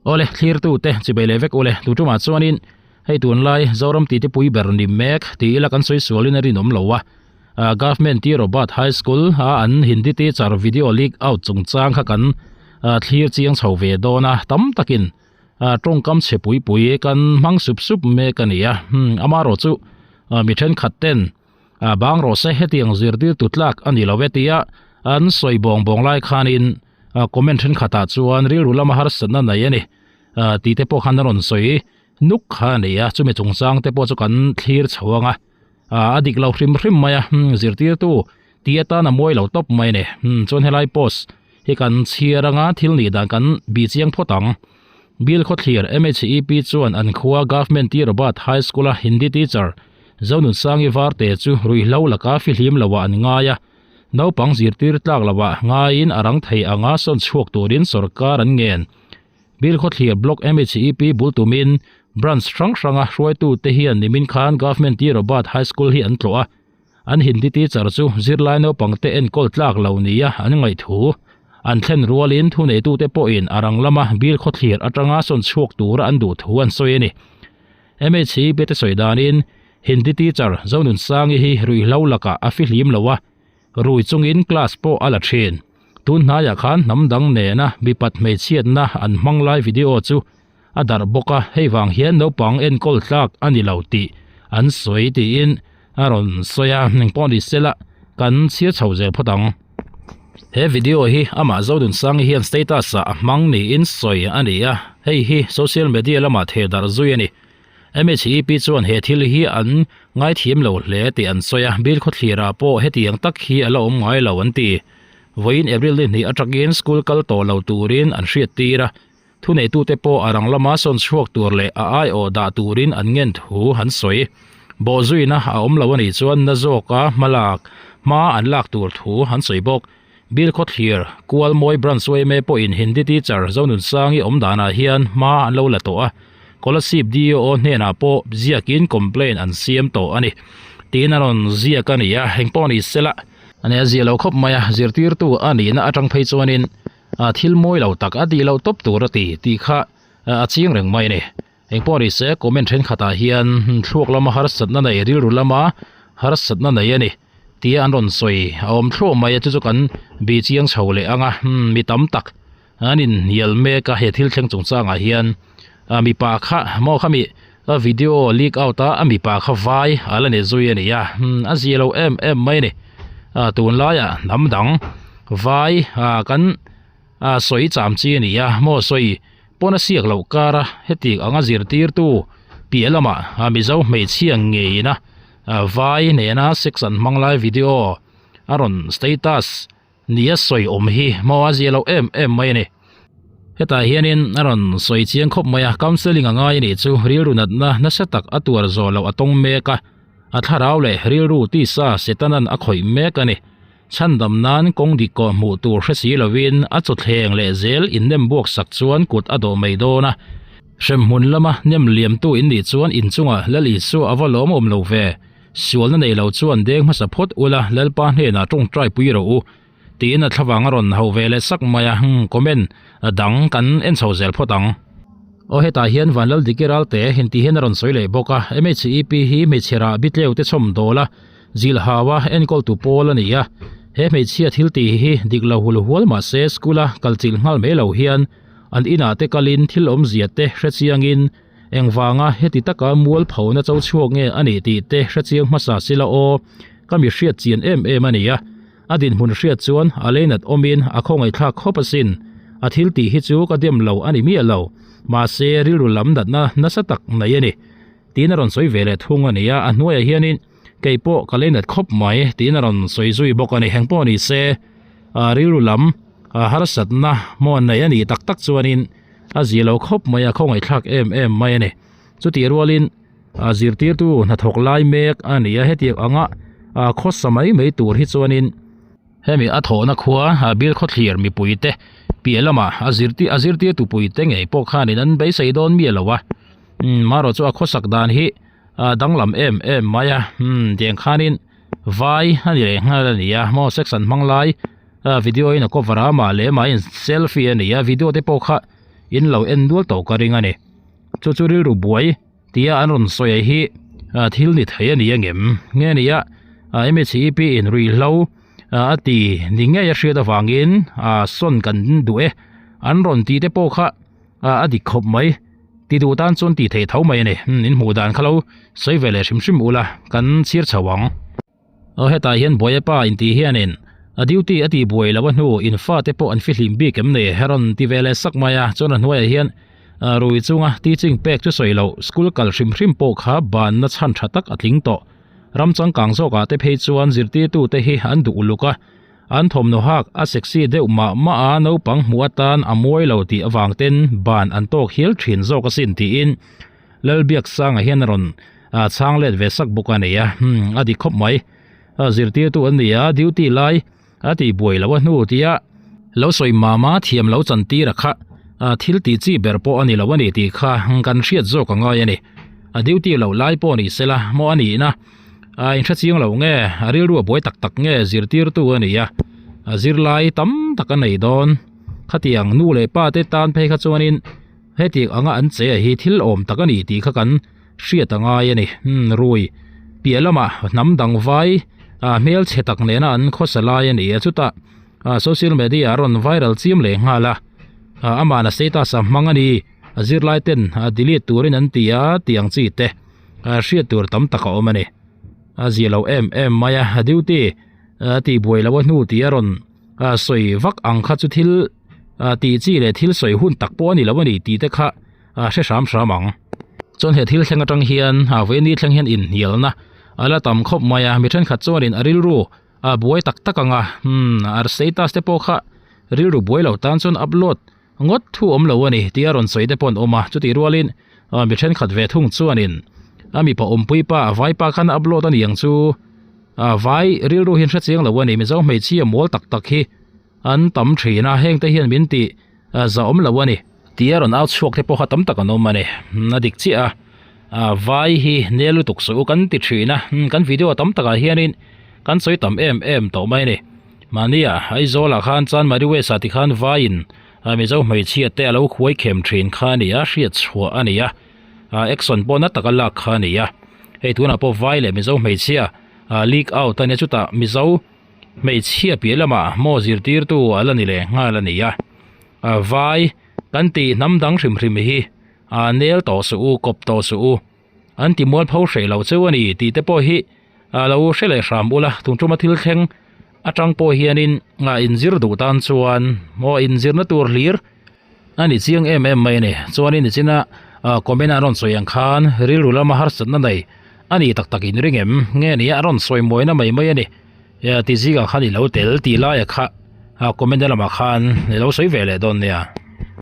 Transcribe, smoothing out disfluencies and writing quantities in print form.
Awle, thlirtute chibei leh vek ule, tu tumah chuanin hei tunlai Zoram titi pui ber ni mek ti ila kan sawi sualin a rinawm lo a. Government T Robert High School a an Hindi teacher video leak out chungchang kha kan thlir chiang chho ve dawn a, tam takin tawngkam chhe pui pui kan hmang sup sup mek a ni a. Amaherawh chu mi thenkhat ten bang rawh se hetiang zirtirtu tlak a ni lo e tia an sawi bawng bawng lai khanin Comment thenkhatah chuan rilru lama harsatna nei a ni tih te pawh khan a rawn sawi nuk kha a ni a, chumi chungchang te pawh chu kan thlir chho ang a, a dik lo hrim hrim mai a, zirtirtu tih atan a mawi lo tawp mai a ni. Chuan helai post hi kan chhiar anga thil nih dan kan bih chiang phawt ang. Bill Khawthlir, MHEP chuan an khua Government T Robert High School-a Hindi teacher Zonunsangi Varte chu ruihhlo laka fihlim loah an ngai a, Naupang zirtir tlak lovah ngaiin a rang thei anga sawn chhuak turin sorkar an ngen. Bill Khawthlir Block MHEP bul tumin Branch hrang hranga hruaitute hian nimin khan Government T Robert High School hi an tlawh a, an Hindi teacher chu zirlai naupangte enkawl tlak lo nia an ngaih thu an thlen rualin thuneitute pawhin a rang lama Bill Khawthlir atanga sawn chhuak tura an duh thu an sawi a ni. MHEP te sawi danin Hindi teacher Zonunsangi hi ruihhlo lakah a fihlim lo a, rui chungin class pawh a la thin. Tun hnaiah khan hnam dang nena mipat hmeichhiatna an hmang lai video chu a darh bawk a, hei vang hian naupang enkawl tlak a ni lo tih an sawi tiin a rawn sawi a, engpawh ni sela kan chhir chho zel phawt ang. He video hi amah Zonunsangi hian status ah a hmang niin sawi a ni a, hei hi social media lamah theh darh zui a ni. MHEP chuan he thil hi an ngaithiam lo hle tih an sawi a, Bill khawthlirah pawh hetiang tak hi a la awm ngai lo an ti. Vawiin April ni hnih atangin school kal tawh lo turin an hriattir a, thuneitute pawh a rang lama sawn chhuak tur leh a aiawh dah turin an ngen thu an sawi. Bawhzuina a awm lo a nih chuan na zawka hmalak hma an lak tur thu an sawi bawk. Bill Khawthlir, Kualmawi Branch yma pawhin Hindi teacher Zonunsangi awm danah hian hma an lo la tawh a, Kolasib DEO hnenah pawh ziakin complaint an siam tawh a ni tiin a rawn ziak a ni a, engpawh ni sela. A nia zia lo khawp mai a, zirtirtu a nihna atang phei chuanin thil mawi lo tak a tih loh tawp tur a ti tih kha a ching reng mai a ni. Engpawh ni se comment thenkhatah hian thluak lama harsatna nei rilru lama harsatna nei a ni tia an rawn sawi a awm thluah mai a chu chu kan bih chiang chho leh ang a mi tam tak an inhnial mek a he thil thleng chungchangah hian a mipa kha maw khami a video leak out a a mipa kha vai a la ni zui a ni a a zia lo em em mai a ni a tunlaiah hnam dang vai ah kan a sawi cham chi a ni a maw sawi Pawn a siak loh kar a, heti anga zirtirtu piah lamah Mizo hmeichhia ngeina vai nena sex an hmang lai video a rawn status nia sawi awm hi maw a zia loh em em mai a ni. Hetah hianin a rawn sawi chiang khawp mai a, counselling a ngai a nih chu rilru natna nasa tak a tuar zawh loh a tawng mek a, a thlarau leh rilru tisa Setanan a khawih mek a ni. Chhandam nan kawng dik kawh hmuh tur hre si lovin a chawthleng leh zel innem buak sak chuan kut a dawh mai dawn a. Hremhmun lama nem liamtu in nih chuan inchungah Lal Isua a va lawmawm lo ve. Sualna nei lo chuan deng hmasa phawt ula Lalpa hnenah tawngtai pui rawh u tiin a thlavang a rawn hauh ve leh sak mai a. Comment dang kan en chho zel phawt ang. Aw hetah hian Vanlal Diki Ralte inti hian a rawn sawi leh bawk a. MHEP hi hmeichhe rah bitleu te chhawm dawl a. Zilhaua enkawltu pawl a ni a, he hmeichhia thil tih hi dik lo hul hual mah se school a kal chilh nghal mai lo hian an inah te kalin thil awmzia te hre chiangin engvanga heti taka mual phona cho chhuak nge a nih tih te hre chiang hmasa sila aw ka mi hriat chian em em a ni a, a dinhmun hriat chuan a leinat awmin a khawngaihthlak khawp asin, a thil tih hi chu ka dem lo a ni miah lo, mahse rilru lam natna nasa tak nei a ni. Tiin a rawn sawi ve leh thung a ni a, a hnuaiah hianin kei pawh ka leinat khawp mai tiin a rawn sawi zui bawk a ni. Heng pawh ni se rilru lam harsatna maw nei a nih tak tak chuanin a zia lo khawp mai a, khawngaihthlak em em mai a ni. Chutih rualin zirtirtu hnathawk lai mek a ni a, hetiang anga khawsa mai mai tur hi chuanin Hemi a thawhna khua Bill Khawthlir mipuite piah lamah a zirtir a zirtirtu puite ngei pawh khanin an beisei dawn miah lo a, umm marawh chu a khawsak dan hi a danglam em em mai a, umm tiang khanin vai a ni leh nghal a ni a, maw sex an hmang lai video in a cover a mah leh mah in selfie a ni a, video te pawh kha. in lo en nual tawh ka ring a ni. Chu chu rilru buai tia an rawn sawi hi thil ni thei a ni a ngem nge ni a MHEP in ruihhlo a ti ni ngei a hriat avangin sawn kan duh e an rawn tih te pawh kha a dik khawp mai ti duh tan chuan tih theih tho mai a ni in hmuh dan kha lo sawi ve leh hrim hrim ula kan chhir chho ang. Aw hetah hian Buaia pa intih hianin a duty a tih buai loh a hnu in fate pawh an fihlim bik em ni? A rawn ti ve leh sak mai a, chuan a hnuaiah hian rui chunga teaching pek chu sawi loh school kal hrim hrim pawh kha banna chhan tha tak a tling tawh. Ram changkang zawkah te phei chuan zirtirtu te hi an duh uluk a, an thawmhnaw hak a sexy deuh mah mah a naupang hmuh atan a muai lo tih avang ten ban an tawk hial thin zawk asin tiin Lalbiaksanga hian a rawn chhang let ve sak bawk a ni a, umm a dik khawp mai. Zirtirtu an ni a, duty lai a tih buai loh a hnu tia lo sawi mama thiam lo chan tir a kha thil tih chi ber pawh a ni lo a ni tih kha kan hriat zawk a ngai a ni. A duty loh lai pawh ni sela maw a nihna a inhre chiang lo nge a rilru a buai tak tak nge zirtirtu a ni a, a zirlai tam tak a nei dawn. Khatiang nu leh pa te tan phei kha chuanin Hetiang anga an che a hi thil awm tak a ni tih kha kan hriat a ngai a ni. Umm rui piah lamah hnam dang vai ah hmel chhe tak nena an khawsa lai a ni a, chutah ah social media a rawn viral chiam leh nghal a, ah amahna status a hmang a ni, a zirlai ten ah delete turin an ti a tih ang chi te ah hriat tur tam tak a awm a ni. A zia lo em em mai a, duty a tih buai loh a hnu tih a rawn ah sawi vak ang kha chu thil ah tih chi leh thil sawi hun tak pawh a ni lo a ni tih te kha ah hre hram hram ang. Chuan he thil thleng atang hian ah vawiin ni thleng hian inhnialna a la tam khawp mai a, mi thenkhat chuanin a rilru ah buai tak tak ang a, umm a status te pawh kha rilru buai lo tan chuan upload ngawt thu awm lo a ni tih a rawn sawi te pawh an awm a, chutih rualin ah mi thenkhat ve thung chuanin a mipa awmpui pa a vaipa khan a upload a ni ang chu ah vai rilru hi an hre chiang lo a ni, Mizo hmeichhia mawl tak tak hi an tam thin a, heng te hian min tih zah awm lo a ni. Tih a rawn au chhuak te pawh kha tam tak an awm a ni, a dik chiah a, ah vai hi nel lutuk suh u kan ti thin a, kan video tam takah hianin kan sawi tam em em tawh mai a ni. Mahnia Aizawlah khan Chanmari West ah tikhan vaiin Mizo hmeichhia te a lo khuai khem thin kha a ni a, hriat chhuah a ni a, action pawh na taka lak kha a ni a. Hei tunah pawh vai leh Mizo hmeichhia leak out a nia, chutah Mizo hmeichhia piah lamah maw zirtirtu a la ni leh nghal a ni a. Vai kan tih hnam dang hrim hrim hi nel tawh suh u, kawp tawh suh u, an ti mualpho hreh lo cheu a ni tih te pawh hi a lo hre leh hram ula tun tuma thil thleng atang pawh hianin a inzir duh tan chuan maw inzirna tur hlir a ni chiang em em mai a ni chuanin nichina comment a rawn sawi ang khan rilru lama harsatna nei a ni tak tak in ring em nge ni a rawn sawi mawina mai mai a ni ti zingah khan i lo tel tih laia kha comment lamah khan i lo sawi ve leh dawn nia.